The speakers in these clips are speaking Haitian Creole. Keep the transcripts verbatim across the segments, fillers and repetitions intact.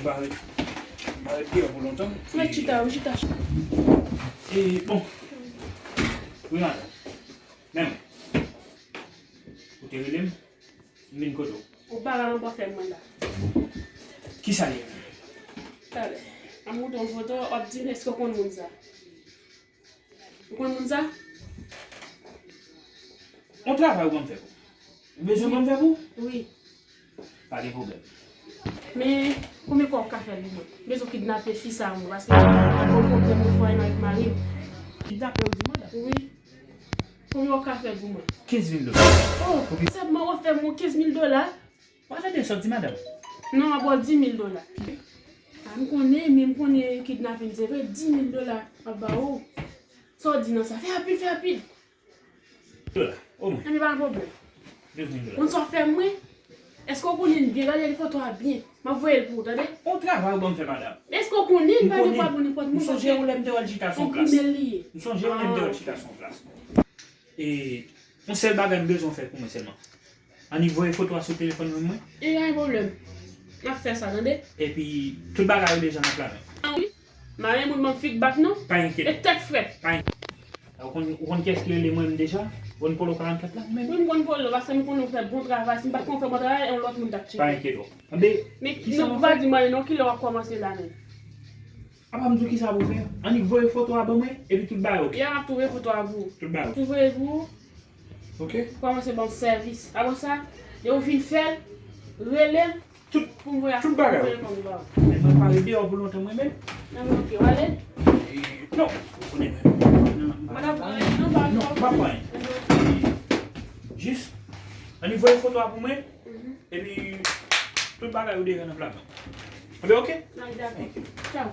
Pa ret, pa ret deyò pou lontan. Mwen chita, wi, chita. E, bon. Wi, madanm. Men mwen. Ou te rele m, m vin kote w. Ou pa la, ou pa fè mwen la. Kisa l ye? Talè. M ap montre yon foto, w ap di m èske w konn moun sa. Ou konn moun sa? On travay ou ban m fè pou ou. Ou bezwen ban m fè pou ou? Wi. Pa gen pwoblèm. Men, konbyen kòb w ka fè l pou mwen? M bezwen kidnape fi sa a, mwen, paske m ap gen pwoblèm nan fwaye m avèk mari m. Kidnape ou di, madanm? Wi. Konbyen w ka fè l pou mwen? Kenz mil dola. Oh, sèlman w ap fè mwen kenz mil dola? Pa tande sa w di, madanm. Non, m ap ba w dis mil dola. A, m konnen, men m konnen kidnapin se vre, dis mil dola m ap ba ou. Sa w di nan sa? Fè rapid, fè rapid. Dola, omwen. Ebyen, pa gen pwoblèm. Dis mil dola. Konn sa w fè mwen? Èske w konnen l byen? Gade foto a byen. M ap voye l pou ou, tande? On travay ou ban m fè, madanm. Èske w konnen l? Pa gen pwoblèm, nenpòt moun. M sonje ou lè m te wè l chita sou yon plas. Yon grimèl li ye. M sonje ou lè m te wè l chita sou yon plas. E, yon sèl bagay m bezwen w fè pou mwen sèlman. Annik voye foto a sou telefòn mwen, mwen. E pa gen pwoblèm. M ap fè sa, tande? Epi, tout bagay yo deja nan plan. A wi. M pa renmen moun ban m feedback, non. Pa enkyete. E tèt frèt. Pa enkyete. Ou konn, ou konn kiyès ki rele mwen menm deja? Ou konn Polo karannkat la, menm? Wi, m konn Polo, paske m konnen w fè bon travay. Si m pa t konn w fè bon travay, yon lòt moun t ap tcheke. Pa enkyete w. Anben, men kisa nou pa di m anyen non, kilè w ap kòmanse la menm? Apa m di w kisa pou w fè? Annik voye foto a ban mwen, epi tout bagay oke. Ya, m ap tou voye foto a pou ou. Tout bagay oke. Tou voye pou ou. Oke. Kòmanse ban m sèvis. Apre sa, lè w fin fè l, rele m. Tout, pou m voye tout bagay oke. Men mwen pa rete deyò pou lontan mwen menm. Nan men oke, w ale? E, non, ou konnen mwen. Non, m pa pran anyen. Non, m pa pran anyen. Jis, annik voye foto a pou mwen. Epi, tout bagay ou deja nan plan. Anben, oke? Ay, dakò. Tchaw.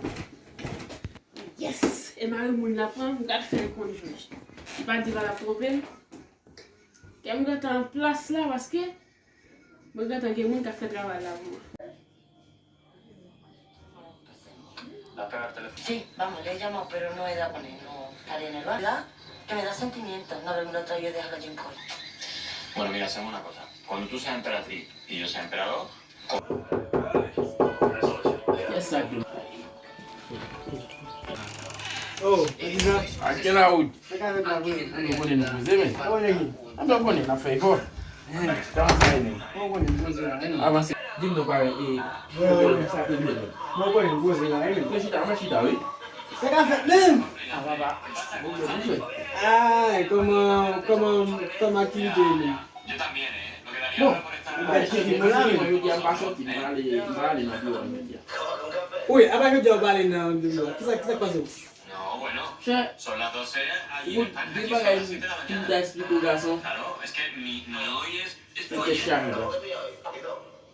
Yes! E mari moun la pran, m gad fè l konn jwe. M pa di l pa t ap twonpe m. Kè m gentan an plas la, paske mwen gentan gen moun k ap fè travay la pou mwen. Sí, vamos, le he llamado, pero no era con él, no estaría en el barrio. ¿Verdad? Que me da sentimiento no haberme lo traído de Acayucos. Bueno, mira, hacemos una cosa. Cuando tú seas emperatriz y yo sea emperador, Yes, sir. Oh, Elisa. Akel a ou? Sa ka fèt la, vre? Ann nou konnen nou poze, men. Kòman nèg ye? Ann nou konnen n ap fè efò. Kòman sa ye menm? Kòman konnen nou poze la, men? Avanse. Di m non, pare, e, wi, wi, wi. Sa te vle menm. Mwen konnen nou poze la, men. Mwen chita, mwen chita, wi. Sa ka fèt menm? A, papa. Bon, bon, bon, bon. Ay, kòman, kòman, kòman aktivite yo menm? Bon, m pa t jezi mwen la, men jodi a m pa sòti, m prale, m prale nan biwo a jodi a. Wi, apa jodi a w prale nan biwo a? Kisa, kisa k pase w? Chè, ou gen bagay pou m ta eksplike w, gason. Se tèt chaje, bro.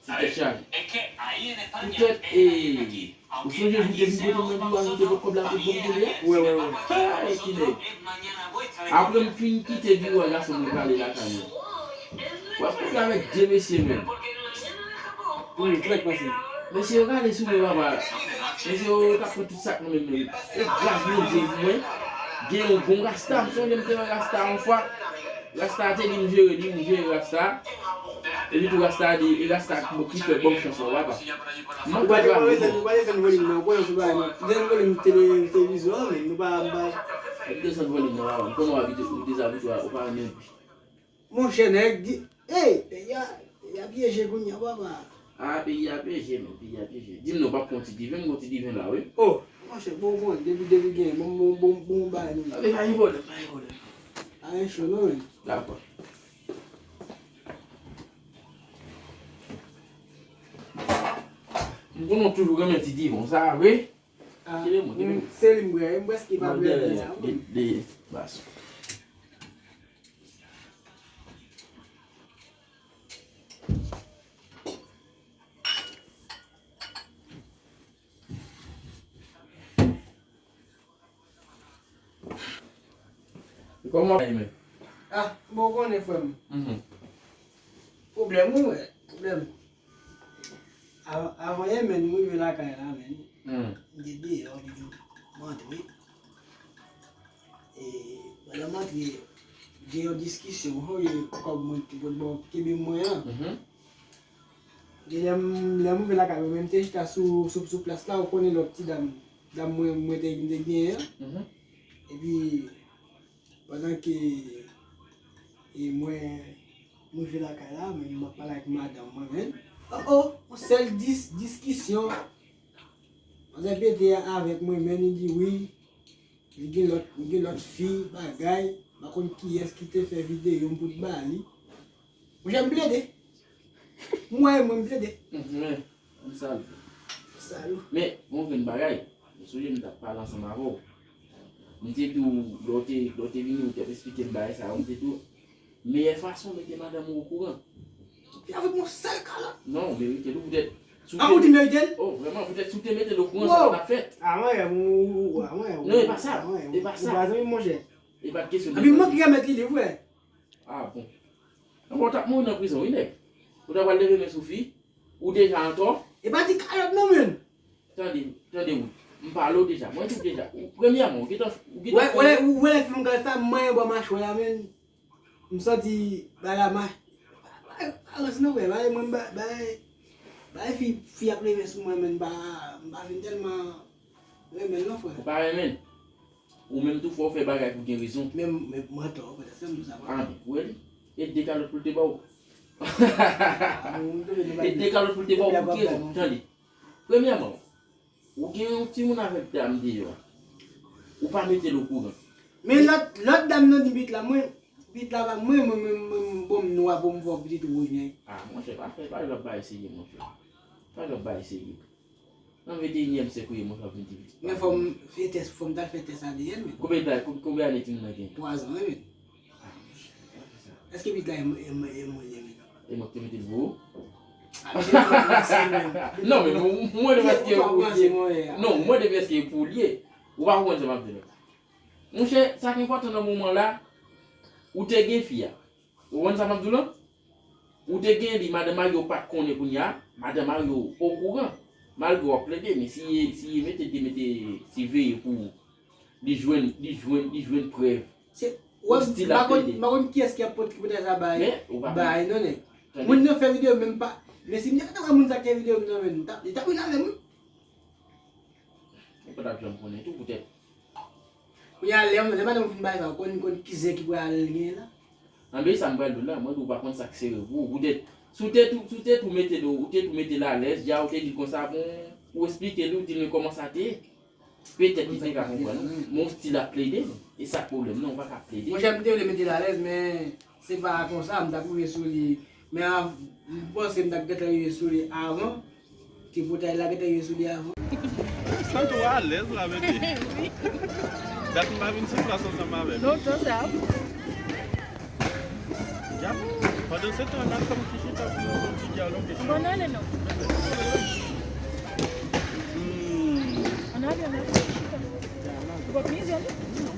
Se tèt chaje. Poutèt, e, ou sonje jou te vin kote mwen, biwo a, jou te pot kòb la pou bon kote a? Wi, wi, wi. Ha, e kilè? Apre m fin kite biwo a, gason, mwen prale lakay mwen. W ap pale avèk de mesye menm. Wi, trè pase. Mesye yo rale sou mwen, papa. Mesye yo t ap pran tout sa k nan men m menm. E gras Bondye pou mwen. Gen yon bon rasta, m sonje m te wè rasta yon fwa. Rasta a te di m jere li, m jere rasta a. Epi tou rasta a di, e rasta a ki fè ban m chans lan, papa. M manke travay, bon. Ou pa desann volim nan, ou konnen sou bagay nan. Desann volim tele, televizyon an, men nou pa, nou pa. Desann volim nan, papa. M konnen w abitye sou dezabitye, ou pa renmen. Monchè, nèg di, ey, peyi a, peyi a pyeje kounye a, papa. A, peyi a pyeje, men, peyi a pyeje. Di m non, w p ap pran ti diven, m gon ti diven la, wi. O, monchè, bon, bon, depi, depi gen, bon, bon, bon, bon, bagay nou. A, men, pa gen pwoblèm, pa gen pwoblèm. Pa gen cho, non, men. Dakò. M konnen w toujou renmen ti diven sa, wi. A, kile mwen, kile mwen. Se li m bwè, m prèske pa bwè byen la, wi. De, de, bas. Kòman w ye menm? A, bon, ou konnen, frè m. Mhm. Pwoblèm, wi, wè. Pwoblèm. Avan, avan yè, menn, m rive lakay la, menn. Hmm. M te deyò, m antre. E, pandan m antre, gen yon diskisyon, wi, kòb mwen ki pot bò kenbe mwen an. Mhm. E lè m, lè m rive lakay mwen, men m te chita sou, sou, sou plas la, ou konnen lòt ti dam, dam mwen, mwen te, te genyen an. Epi, pandan ke, e mwen, m rive lakay la, men m ap pale ak madanm mwen, men, oh, oh, yon sèl dis, diskisyon. Manzè pete avèk mwen, men li di wi, li gen lòt, li gen lòt fi, bagay, m pa konn kiyès ki te fè videyo m pou t ba li. Monchè, m plede. Mwen, mwen, m plede. Men, m salye. Salye. Men, mwen gen bagay. M sonje m t ap pale ansanm avè w. M te di w, lè w te, lè w te vini, ou te ap esplike m bagay sa yo, m te di w, meyè fason mete madanm ou okouran. Vin avèk yon sèl kalòt. Non, ou merite l, poutèt. Si w te... Ah, ou di merite l? Oh, vrèman, poutèt si w te mete l okouran, sa pa t ap fèt. Ah, mwen, ou, ah, mwen, ou. Non, e pa sa. E pa sa. Ou pa zanmi m, monchè. E pa t kesyon de zanmi. Epi mwen ki remèt li li, frè. Ah, bon. Anben, w t ap mouri nan prizon, wi, nèg. Ou ta pral leve men sou fi, ou deja antò. E pa ti kalòt non, menm. Tande, tande, wi. M pale w deja. Mwen di w deja. Ou, premyèman, ou gentan, ou gentan fè. Ou wè, ou wè lè fi m gade sa, m manyen bò machwè a, menm. M santi bagay la ma-, bagay, bagay, non, frè, bagay, mwen, ba-, bagay, bagay fi, fi ap leve sou mwen, menm, m pa, m pa fin tèlman renmen l, non, frè. Ou pa renmen l? Ou menm tou fò w fè bagay pou gen rezon. Men, men, mwen tò, potansèl m di sa, mwen. Ah, ou wè li? E de kalòt pou l te ba w. E de kalòt pou l te ba w pou ki rezon? Tande. Premyèman, ou gen yon timoun avèk dam deyò a. Ou pa mete l okouran. Men lòt, lòt dam nan di bit la, mwen, bit la pa mwen, mwen, mwen, mwen, mwen, bon, m nwa, bon, m fò pitit wouj, men. Ah, monchè, pa fè, pa lòt bagay serye, monchè. Pa lòt bagay serye. Nan venteyinyèm syèk ou ye, monchè, w ap vin di pitit. Men fò m fè tès, fò m t al fè tès A D N, men. Konbyen tan, kon-, konbyen ane timoun nan gen? Twa zan, wi, men. Ah, monchè, pa fè sa. Èske pitit la e mwen, e mwen, e mwen, e mwen? E mwen ki te mete l pou ou? Ah, non, men mwen, mwen de prèske pou l ye. Non, mwen de prèske pou l ye. Ou pa konprann sa m ap di la. Monchè, sa ki enpòtan nan moman la, ou te gen fi a. Ou konprann sa m ap di w lan? Ou te gen li, madan Mario pa t konnen kounye a, madan Mario okouran. Malgre w ap plede, men si, si mete, te mete, siveye pou li jwenn, li jwenn, li jwenn prèv. Se, ou wè, m pa konn, m pa konn kiyès ki ap pote, ki pote sa bay, bay, non, nèg. Moun nan fè videyo menm pa, men si m te konn wè moun sa k fè videyo m nan, men, li t ap, li t ap vin avè m, wi. Ou pa t ap janm konnen tou, poutèt. Kounye a, lè, lè madanm ou fin bay sa, ou konn, konn ki zen ki pral gen la? Anben, sa m pral di w la, mwen tou, ou pa konn sa k sere pou ou. Poutèt, si w te tou, si w te tou mete l, ou te tou mete l alèz, dja ou te di l konsa, bon, ou esplike li, ou di l men kòman sa te ye. Petèt li te ka konprann, men w still ap plede, e sa k pwoblèm nan, ou pa ka plede. Monchè, m te vle mete l alèz, men se pa konsa, m t ap rive sou li. Men a, m panse m t ap gentan rive sou li avan. Ti boutèy la gentan rive sou li avan. Santi w alèz la, bebe. Wi. Dat m pa vin sou plas ansanm avè l. Lontan sa. Dja, pandan se tan, n ap fè yon ti chita pou nou fè yon ti dyaloge. Bon, ale non. Hmm. Ann ale, ann ale, chita. Ou p ap mize, non?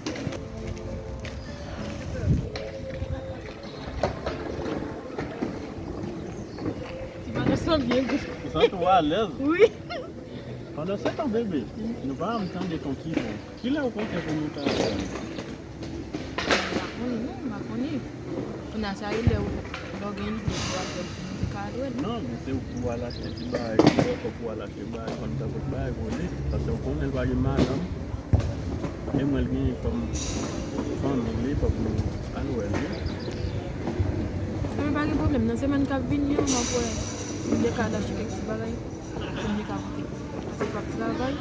Ti bagay sa byen gou. Ou santi w alèz? Wi. Pandan se tan, bebe, nou pa janm tande ton ki bon. Kilè ou panse pou nou ta... M pa konnen, non, m pa konnen. Kounye a sa e lè ou, lè ou gen lide pou al wè l, pou nou te ka al wè l. Non, men se ou pou al achte ti bagay, pou ou, pou al achte bagay, fò nou ta pot bagay pou li. Paske ou konnen l pa gen madanm. E mwen l genyen kòm fanmi li, fòk nou al wè l wi. Ebyen pa gen pwoblèm, nan semèn k ap vini an, m ap wè si m te ka al achte kèk ti bagay pou m te ka pote. Paske l p ap travay,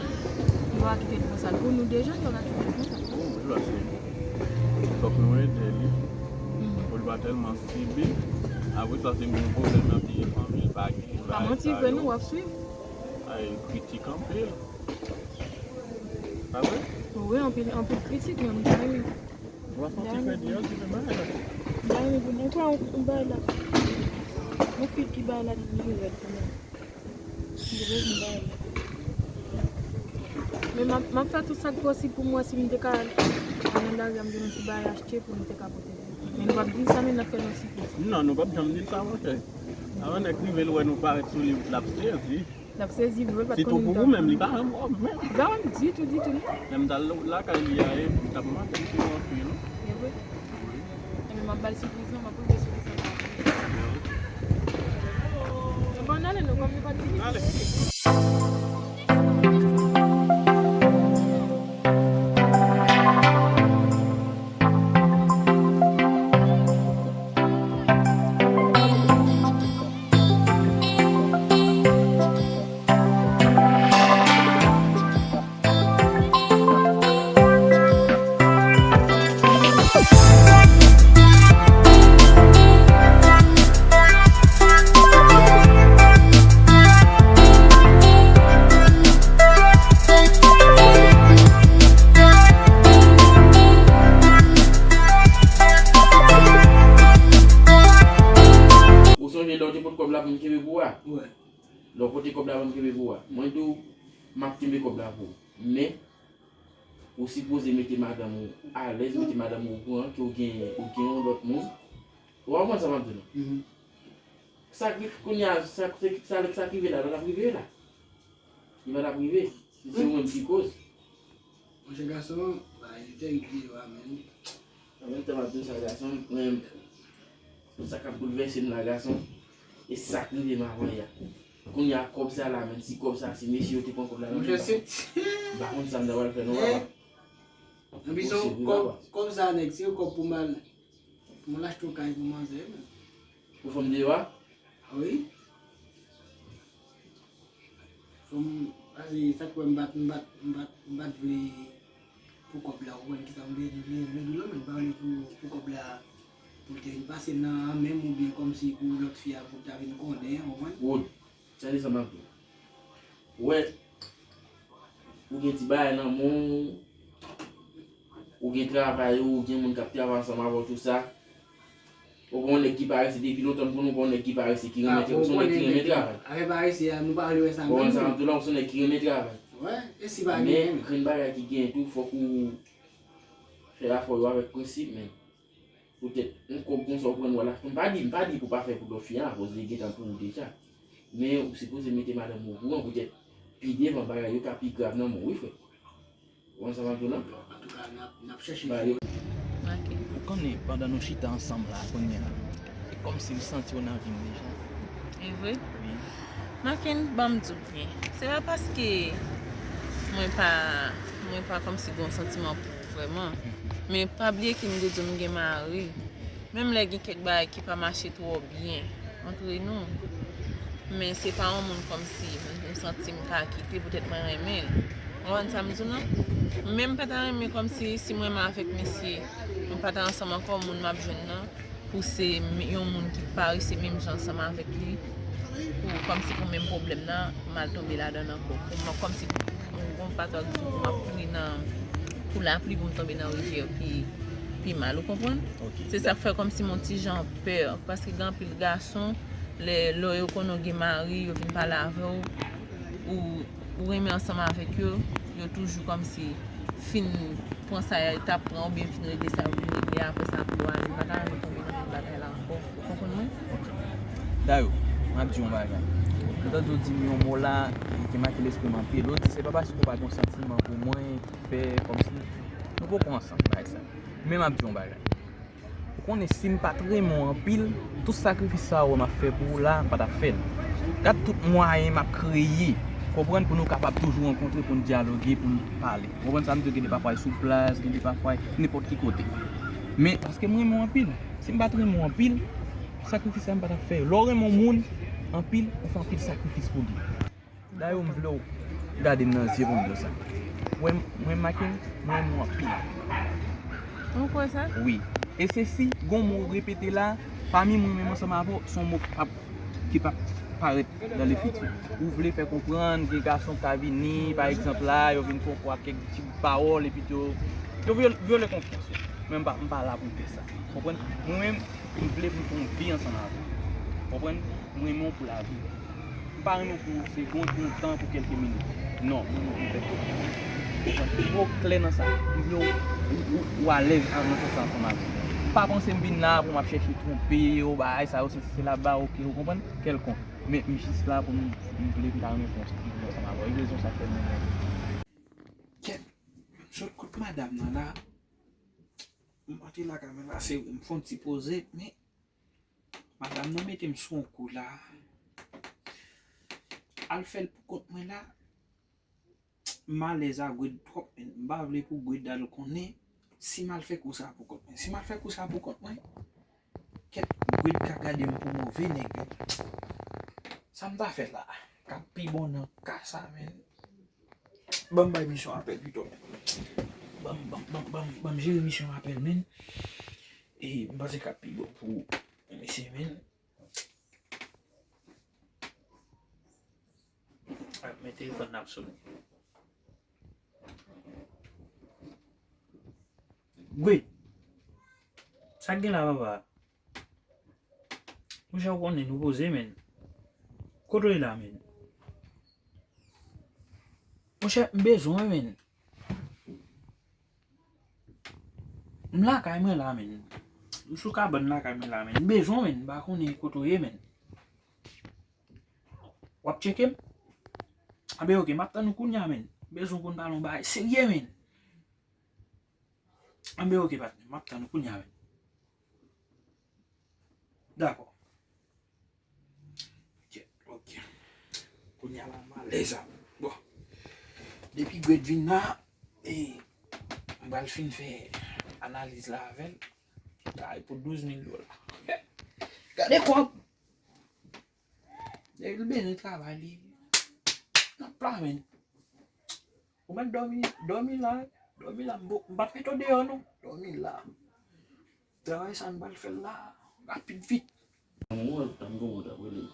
nou pa kite l konsa. L pou nou deja, nou pa ka kite l konsa. Bon, wi, paske fòk nou ede li. Mhm. Pou l pa tèlman sibi. Apre sa, si l gen yon pwoblèm nan peyi fanmi l, pa gen bagay sa yo. Pa manti vre non, w ap swiv. Ay, kritik anpil. Pa vre? Wi, anpil, anpil kritik, men m ta renmen. Ou pa santi fredi an, ti pe bagay la. M ta renmen pou nou pran yon, yon bagay la. Yon fi ki bagay la li rèd pou mwen. Li rèd m bagay la. Men m ap, m ap fè tout sa k posib pou m wè si m te ka al nan lari a, m jwenn yon ti bagay achte pou m te ka pote. Men nou p ap di sa, men n ap fè nou sipòte. Non, nou p ap janm di sa, monchè. Avan nèg rive l wè nou parèt sou li, l ap sezi. L ap sezi vre, l pa t konnen m t ap vini. Sitou pou ou menm, li pa renmen w menm. Li pa renmen m ditou, ditou, non. Lè m t al lakay li a, e, m t ap manke l pi anpil. E vre? Ebyen, m ap ba l sipriz lan, m ap rive sou li sa. Ann ale non, kòm nou pa t fini. Ou sonje lè w te pot kòb la pou m kenbe pou ou a? Lè w pote kòb la pou m kenbe pou ou a. Mwen di w, m ap kenbe kòb la pou ou. Men, ou sipoze mete madanm ou alèz, mete madanm ou okouran ke w gen, ou gen yon lòt moun. Ou konprann sa m ap di w la? Sa ki, kounye a, sa, sa, sa, sa k rive la, la, l ap rive la. Li pa t ap rive. Se ou menm ki koz. Monchè gason, bagay yo tèrib vye a, menm. An menm tan, m ap di w sa, gason, mwen, sa k ap boulvèse m la, gason, e sa k rive m avan yè. Kounye a, kòb sa la, menm si kòb sa, si mesye yo te pran kòb la nan men m, m pa konn sa m ta pral fè non, papa. Anpi se yon kòb, kòb sa, nèg, se yon kòb pou m al, pou m al achte yon kay pou manzè, menm. Pou fanm deyò a? Wi. Fò m, pase sa k fè m pa t, m pa t, m pa t, m pa t vle pou kòb la, ou konprann kisa m vle, vle, vle di w la, men m pa vle pou, pou kòb la, pou l te vin pase nan men m oubyen kòmsi pou lòt fi a, pou l ta vin konnen, ou konprann? Wood, tande sa m ap di w. Ou wè, ou gen ti bagay nan men w, ou gen travay ou, ou gen moun k ap travay ansanm avè w, tou sa. Ou pa yon nèg ki parese, depi lontan m konnen w pa yon nèg ki parese, ki renmen, ou se yon nèg ki renmen travay. Afè parese a, nou pa vle wè sa menm non. Ou konprann sa m ap di w la, ou se yon nèg ki renmen travay. Wè, e si pa genyen? Men, grenn bagay ki genyen tou, fòk ou fè afè w yo avèk prensip, men. Poutèt, yon kòb konsa ou pran w al achte, m pa di, m pa di pou w pa fè pou lòt fi a, akoz li gentan pou ou deja. Men, ou sipoze mete madanm ou okouran, poutèt, pi devan bagay yo ka pi grav nan men w, wi, frè. Ou konn sa m ap di w la? Antouka, n ap, n ap chèche. Ba yo. Ok. Ou konnen, pandan nou chita ansanm la, kounye a, e kòmsi m santi w nan vi m deja. E vre? Wi. Maken, ban m di w byen. Se pa paske mwen pa, mwen pa kòmsi gen yon santiman pou ou vrèman. Men pa bliye ke m te di w m gen mari. Menm lè gen kèk bagay ki pa mache twò byen antre nou, men se pa yon moun kòmsi m, m santi m ka kite poutèt mwen renmen l. Ou konprann sa m di w lan? Men m pa ta renmen kòmsi si m renmen avèk mesye, m pa ta ansanm ankò, moun m ap jwenn nan, pou se m, yon moun ki parese menm jan ansanm avèk li, pou kòmsi pou menm pwoblèm nan, m al tonbe ladan l ankò. Pou mwen, kòmsi pou, pou, pou m pa ta di pou m ap kouri nan, pou lapli, pou m tonbe nan rivyè pi, pi mal, ou konprann? Ok. Se sa k fè kòmsi m yon ti jan pè, paske gen anpil gason, lè, lè yo konnen w gen mari, yo vin pale avè w, ou, ou renmen ansanm avèk yo, yo toujou kòmsi fin pran sa yo t ap pran oubyen fin regle sa yo vin regle, apre sa pou yo ale. M pa ta renmen tonbe nan menm bagay la ankò. Ou konprann mwen? Ok. Dayou, m ap di yon bagay. M tande w di m yon mo la ki make lespri m anpil. Ou di se pa paske w pa gen yon santiman pou mwen ki fè kòmsi nou poko ansanm, bagay sa. Men m ap di yon bagay. Ou konnen si m pa t renmen w anpil, tout sakrifis sa a w wè m ap fè pou ou la, m pa t ap fè l. Gad tout mwayen m ap kreye, konprann, pou nou kapab toujou rankontre, pou n dyaloge, pou n pale. Ou konprann sa m di w, gen de pafwa e sou plas, gen de pafwa e nenpòt ki kote. Men, paske m renmen w anpil. Si m pa t renmen w anpil, sakrifis sa a m pa t ap fè yo. Lè w renmen yon moun anpil, ou fè anpil sakrifis pou li. Dayè, m vle w gade m nan zye pou m di w sa. Mwen, mwen, Maken, mwen renmen w anpil. Ou kwè sa? Wi. E se si, gon mo ou repete la, pami moun menm ansanm avè w, se yon mo k p ap, ki p ap parèt dans le futur. Ou vle fè konprann, gen gason k ka vini, pa egzanp la, yo vin pran w ak kèk ti bout pawòl, epi yo, yo vyole, vyole konfyans ou. Men m pa, m pa la pou m fè sa. Konprann? Mwen menm, m vle pou m fè yon vi ansanm avè w. Konprann? M renmen w pou lavi. M pa renmen w pou se yon, yon tan, pou kèlke minit. Non, m renmen w pou m fè tout tan. Konprann? M vle w klè nan sa. M vle w, ou, ou, ou alèz nan sans sa ansanm avè m. Pa panse m vin la pou m ap chèche twonpe w, bagay sa yo, se, se la ba, oke, ou konprann? Kèlkonk. Men m jis la pou m, m vle, m ta renmen fè yon ti vi ansanm avè w. E rezon sa k fè m renmen w. Kèt, m sot kot madanm nan la. M antre lakay mwen la, se vre, m fè yon ti poze, men madanm nan mete m sou yon kou la. al fè l pou kont mwen la, m alèz a Gwed twòp, men m pa vle pou Gwed al konnen si m al fè kou sa pou kont mwen. Si m al fè kou sa pou kont mwen, kèt, Gwed ka gade m pou move nèg, men sa m ta fè la k ap pi bon nan ka sa, men. Ban m bay misye yon apèl pito, men. Ban m, ban m, ban m, ban m, ban m jere misye yon apèl, men. E m panse k ap pi bon pou misye, men. Ap men telefòn nan ap sonnen. Gwed. Sa k gen la, papa? Monchè, ou konnen nou poze, men. Kote w ye la, men? Monchè, m bezwen w, men. M lakay mwen la, men. M sou kabann lakay mwen la, men. M bezwen w, men. M pa konnen kote w ye, men. W ap tcheke m? Anben, oke, m ap tann ou kounye a, men. M bezwen w pou n pale yon bagay serye, men. Anben, oke, patnè, m ap tann ou kounye a, men. Dakò. Kèt, oke. Kounye a la, m alèz a. Bon. Depi Gwed vin la, e, m pral fin fè analiz la avè l. Travay pou douz mil dola. Gade kòb! Depi l bezwen travay, li nan plan, men. Ou mèt dòmi, dòmi la, dòmi la, m p-, m p ap mete w deyò, non. Dòmi la. Travay sa n pral fè l la, rapid vit. Yon moman, tann gon moun t ap rele.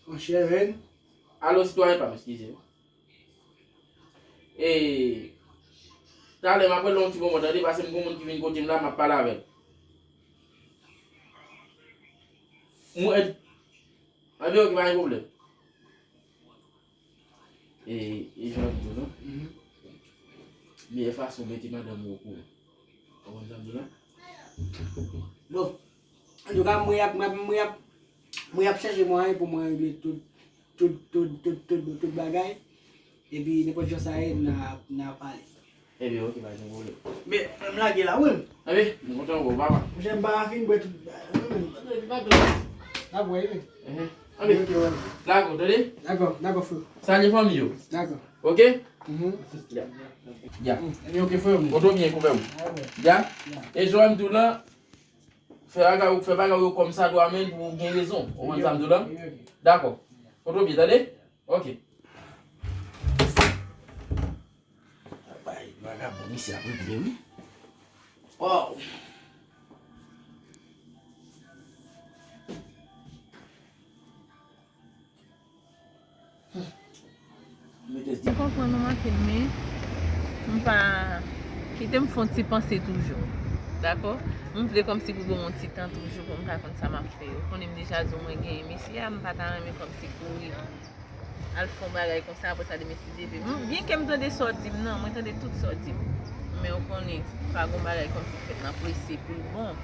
Monchè, men. Alo, sitwayen pa m, eskize. E, talè, m ap rele yon ti moman, tande, paske m gon moun ki vin kote m la, m ap pale avè l. Mwen, anben, oke, pa gen pwoblèm. E, e jan m di w lan, meyè fason mete madanm ou okouran. Konprann sa m di w lan? Bon, antouka, mwen ap, mwen ap, mwen ap, mwen ap chèche mwayen pou mwen regle tout, tout, tout bagay. Epi, nenpòt jan sa ye, n a, n a pale. Ebyen, oke, pa gen pwoblèm. Men, men m lage la, wi. Anben, m kontan wè w, papa. Monchè, m pa fin bwè tout. N ap wè, wi. Enhen. Anben. Oke, wè. Dakò, tande? Dakò, dakò, frè. Salye fanmi yo. Dakò. Oke? Mhm. Ya. Ya. Ebyen, oke, frè m. Kote w byen, konpè m? Ya? Ya. E jan m di w lan, fè bagay ou, fè bagay ou kòmsadwa, men pou w gen rezon. Ou konprann sa m di w lan? Dakò. Kote w byen, tande? Ok. Bay, vagabon, misye ap regle, wi. Wow. Mete di. M konprann ou, Martin, men m pa, kite m fè yon ti panse toujou. Dakò? M vle kòmsi pou ban m yon ti tan toujou pou m ka konn sa m ap fè. Ou konnen m deja di w mwen genyen mesye a, m pa ta renmen kòmsi kouri al fè yon bagay konsa, apre sa demen si Dye vle. M, byenke m tande sa w di m nan, mwen tande tout sa w di m. Men ou konnen, pa gon bagay kòmsi k fèt nan prese pou l bon.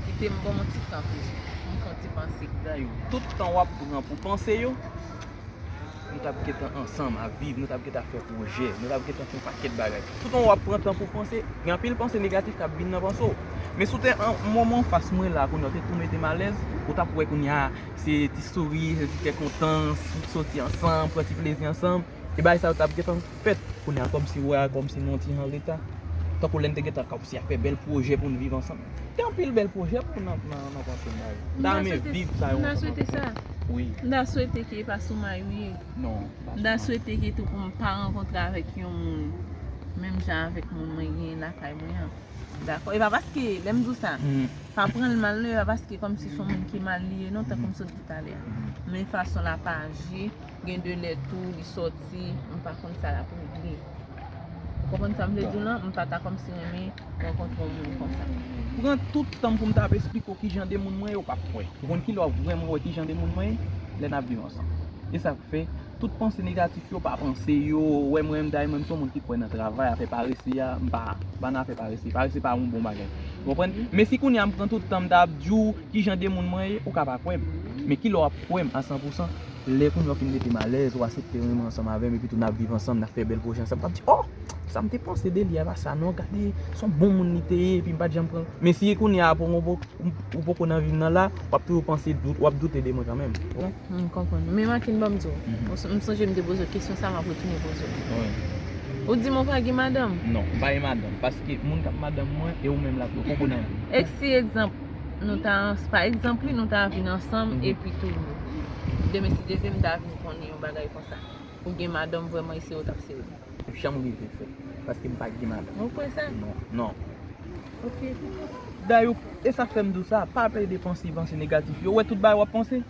Kite m ban m yon ti tan toujou. M fè yon ti panse. Dayou, tout tan w ap pran pou panse yo, nou t ap gentan ansanm ap viv, nou t ap gentan fè pwojè, nou t ap gentan fè yon pakèt bagay. Tout tan w ap pran tan pou panse, gen anpil panse negatif k ap vin nan panse w. Men si w te an moman anfas mwen la, kounye a w te tou mete m alèz, ou t ap wè kounye a, se ti souri, se ti kè kontan, soti ansanm, pran ti plezi ansanm. E bagay sa yo t ap gentan fèt. Kounye a, kòmsi, wè a, kòmsi nou yon ti jan reta. Tankou lè n te gentan kòmsi ap fè bèl pwojè pou n viv ansanm. Gen anpil bèl pwojè pou nan, nan, nan panse m la. M ta renmen viv sa yo ansanm. M ta swete sa. Wi. M ta swete ke e pa sou may ou ye. Non, pa sou may. M ta swete ke tou pou m pa rankontre avèk yon moun menm jan avèk moun mwen genyen lakay mwen an. Dakò? E pa paske, lè m di w sa, pa pran l mal non, e pa paske kòmsi se yon moun ki mal li ye non, tankou m sot di talè a. Men fason l ap aji, gen de lè tou, li sòti, m pa konn sa l ap regle. Ou konprann sa m vle di w lan? M pa ta kòmsi renmen rankontre yon moun konsa. Pran tout tan m pou m ta ap esplike w kijan de moun mwen ye, ou p ap kwè. Ou konn kilè w ap vrèman wè kijan de moun mwen ye? Lè n ap viv ansanm. E sa k fè, tout panse negatif yo, pa panse yo. Wè mwen menm, dayè mwen, m se yon moun ki kwè nan travay, afè parese a, m pa, m pa nan afè parese. Parese pa yon bon bagay. Ou konprann? Men si kounye a m pran tout tan m ta ap di w kijan de moun mwen ye, ou ka pa kwè m. Men kilè w ap kwè m a san pou san? Lè kounye a w fin mete m alèz, ou aksepte renmen ansanm avè m, epi tou n ap viv ansanm, n ap fè bèl pwojè ansanm, m ap di, oh, sa m te panse de li a pa sa non, gade, se yon bon moun li te ye, epi m pa t janm pran. Men si kounye a, ou poko, ou poko nan vi m nan la, w ap toujou panse, dout, w ap doute de mwen kanmenm. M konprann. Men Macken, ban m di w, m sonje m te poze w kesyon sa, m ap retounen poze w. Wi. Ou di m ou pa gen madanm? Non, m pa gen madanm, paske moun k ap madanm mwen, e ou menm la tou, ou poko nan vi m. E si egzanp, nou ta, pa egzanp, wi, nou ta vin ansanm, epi tou, demen si Dye vle, m ta vin konnen yon bagay konsa. Ou gen madanm vrèman, e se ou t ap sere. Janm rive fè, paske m pa gen madanm. Ou kwè sa? Non, non. Ok. Dayou, e sa k fè m di w sa, pa plede panse panse negatif yo. Ou wè tout bagay w ap panse?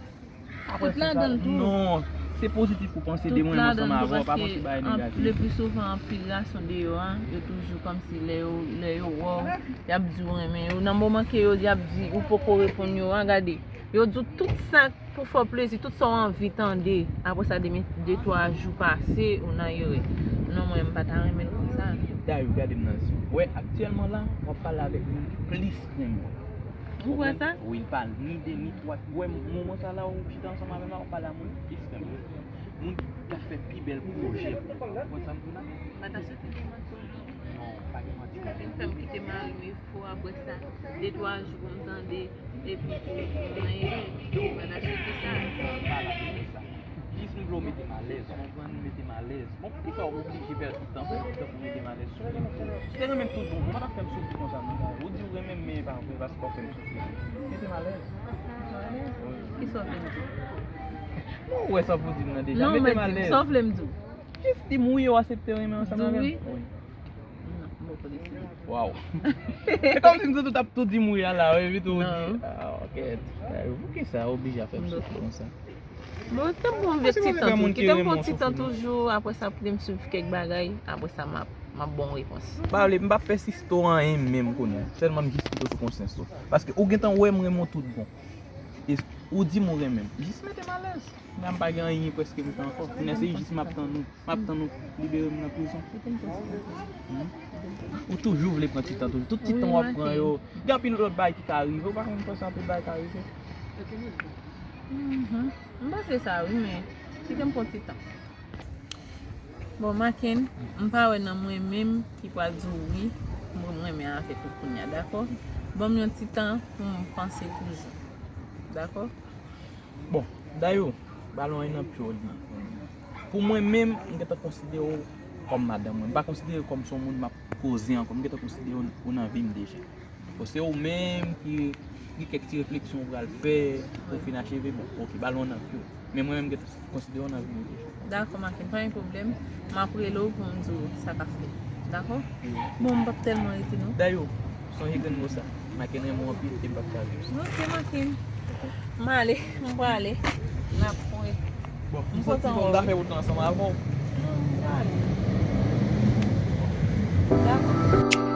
Tout ladan l tou. Non, se pozitif pou panse de mwen ansanm avè w, pa panse bagay negatif. Le pli souvan, anpil gason deyò a, yo toujou kòmsi lè yo, lè yo wè w, y ap di w renmen yo. Nan moman ke yo, y ap di ou poko reponn yo a, gade, yo di w tout sa pou fè w plezi, tout sa w anvi tande. Apre sa, demen de twa jou pase, ou nan erè. Non, mwen, m pa ta renmen l konsa. Dayou, gade m nan zye w. Wè, aktyèlman la, w ap pale avèk moun ki plis renmen w. Ou kwè sa? Wi, l pa ni de, ni twa. Wè, moman sa la, ou chita ansanm avè m la, w ap pale a moun ki plis renmen w. Moun ki ka fè pi bèl pwojè pou ou. Ou konn sa m di w la? Pa ta soti pou manti w non. Non, pa gen manti. Ou fin fè m kite mari m e fò apre sa. De twa jou pou m tande. Epi pou mwen, mwen achte sa. Pa la pou sa. Jis m vle w mete m alèz, w konprann, mete m alèz. Bon, poukisa w oblije pèdi tan pou, pou mete m alèz? Si w te renmen m, si w te renmen m tout bon, ou pa t ap fè m soufri konsa non. Ou di w renmen m, men e pa vre, paske w ap fè m soufri. Mete m alèz. Kisa w vle m di? Non, ou wè sa pou di m nan deja. Mete m alèz. Sa w vle m di w? Jis di m wi, ou aksepte renmen ansanm avè m. Di w wi? Wi. Non, m poko deside. Waw. Se kòmsi m santi w t ap tou di m wi a la, epi tou ou di, ah, ok. Poukisa w oblije ap fè m soufri konsa? Bon, kite m pran yon ti tan tou. Kite m pran yon ti tan toujou, apre sa, kite m swiv kèk bagay, apre sa, m ap, m ap ba w yon repons. Pa vle, m p ap pèsiste w anyen menm kounye a. Sèlman m jis kite w sou konsyans ou. Paske ou gentan wè m renmen w tout bon. E ou di m ou renmen m. Jis mete m alèz. Kounye a m pa gen anyen prèske m fè ankò. Kounye a se jis m ap tann ou. M ap tann ou libere m nan prizon. Hmm? Ou toujou vle pran ti tan toujou. Tout ti tan w ap pran yo. Gen anpil lòt bagay ki ka rive. Ou pa konn panse anpil bagay ka rive. Mhm. M panse sa wi, men kite m pran ti tan. Bon, Macken, m pa wè nan mwen menm ki pral di w wi, mwen renmen avèk ou kounye a, dakò? Ban m yon ti tan pou m panse toujou. Dakò? Bon, Dayou, balon an nan pye w li ye. Pou mwen menm, m gentan konsidere w kòm madanm mwen. M pa konsidere w kòm se yon moun m ap koze ankò. M gentan konsidere w, w nan vi m deja. Bon, se ou menm ki gen kèk ti refleksyon ou pral fè pou fin acheve. Bon, ok, balon an nan pye w. Men mwen menm, m gentan konsidere w nan vi m deja. Dakò, Macken, pa gen pwoblèm. M ap rele w pou m di w sa k ap fèt. Dakò? Bon, m p ap tèlman rete non. Dayou, sonje grenn mo sa. Macken renmen w anpil e m p ap ka viv san. Ok, Macken. M ale, m prale. N ap wè. Bon, m santi bon, m ta fè wout lan ansanm avè w. Non, m prale. Dakò.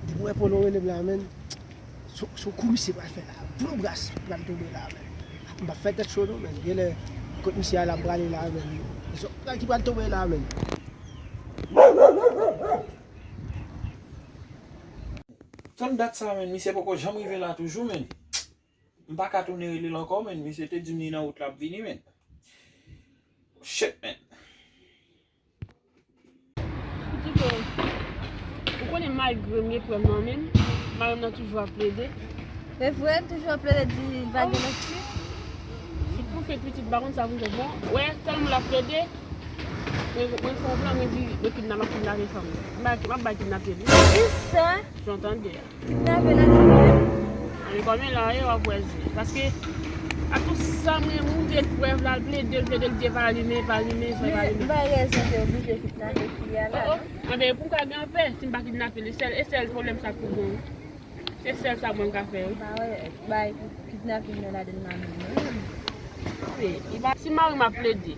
Depi w wè Polo rele m la, menn, se, se yon kou misye pral fè la. Gwo bras pral tonbe la, menn. M p ap fè tèt cho non, menn. Genlè, kot misye a la prale la, menn. Se yon bra ki pral tonbe la, menn. Tann dat sa, menn, misye poko janm rive la toujou, menn. M pa ka tounen rele l ankò, menn. Misye te di m li nan wout la ap vini, menn. Shit, menn. Pitit, ou konnen malgre m gen pwoblèm nan men m, madanm nan toujou ap plede. Se vre, l toujou ap plede di l pa gen lòt fi. Sou kou fè pitit, m pa konn sa pou m fè bon. Wè, tèlman l ap plede. Mwen, mwen fè yon plan, mwen di, mwen kidnap, m ap kidnape fanm nan. M ap, m ap bay kidnape li. Kisa? Jan w tande a. Kidnape la menm? Ann kòm la, e w ap wè zi. Paske, a tout sa, mwen montre l prèv la, l plede, l plede, l di pa limen, pa limen, pa limen. Men, bay rezon te oblije kidnape fi a la, non? Anben, pou m ka gen anpè, si m pa kidnape li, sèl, e sèl pwoblèm sa k pou bon. Se sèl sa mwen m ka fè, wi. Ba wè, bay kidnapin nan ladann mari mwen. Wi, li pa, si mari m ap plede.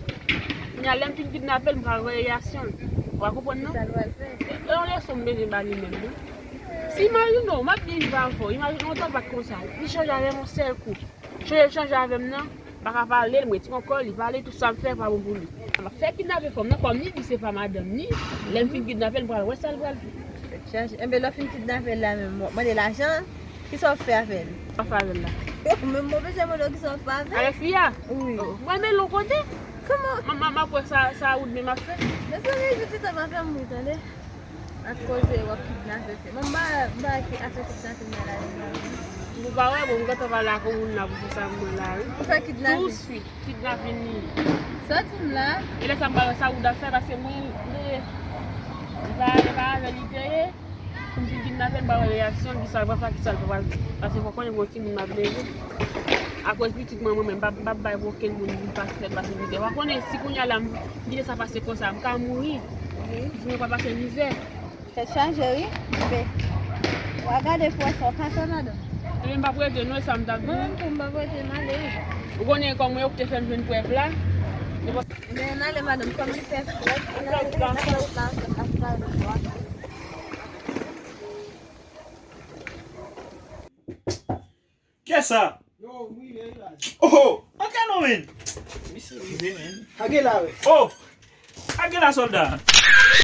Kounye a, lè m fin kidnape l, m pral wè reyaksyon l. Ou pa konprann, non? Kisa l pral fè? E yon leson m bezwen ba li menm, wi. Si imajine w, m ap byen viv avè w. Imajine w, lontan w pa t konsa. Li chanje avè m yon sèl kou. Chanje, chanje avè m nan, m pa ka pale l, m retire ankò, li pale, tout sa m fè pa bon pou li. M ap fè kidnape fanm nan, kòm li di se pa madanm ni, lè m fin kidnape l, m pral wè sa l pral fè. Tèt chaje. Enben, lè w fin kidnape l la menm, w ap mande lajan, kisa w ap fè avè l? Sa w fè avè l la? Menm mwen bezwen mande w kisa w ap fè avè l? Avèk fi a? Wi. Mwen men l yon kote. Kòman? M, m, m ap wè sa, sa Woodman ap fè. Mezanmi, pitit an pa fè m ri, tande. Ak koze w ap kidnape fi. Bon, m pa, m pa ki afè kidnape nan la ri la. Ou pa wè, bon, m gentan pale ak yon moun la pou se sa mwen la, wi. Ou fè kidnape? Touswit, kidnape li. Sa w di m la? E lè sa m pa wè sa Wood ap fè, paske mwen, li, li pa, li pa avè li te ye. Pou m fin kidnape l, m pa wè reyaksyon l, kisa l pral fè, kisa l pral fè. Paske fò w konnen m gon timoun m ap leve. Akoz pitit mwen, mwen menm, m p ap, m p ap bay pou okenn moun vin pase fè l pase mizè. W ap konnen si kounye a la m kite sa pase konsa, m ka mouri. Wi. Pitit mwen pa pase mizè. Tèt chaje, wi. Enben, w a gade pou wè sa w ka fè, madanm. Enben, m p ap rete non, e sa m t ap di. Mwen menm tou, m p ap rete, m ale, wi. Ou konnen kòman yo te fè m jwenn prèv la. Enben, n ale, madanm, kòm li fè frèt, n ale, n ale wout la ansanm, n ap pale de sa. Kiyès sa? Oh! Antre non, men! Age la, wi. Oh! Age la, sòlda!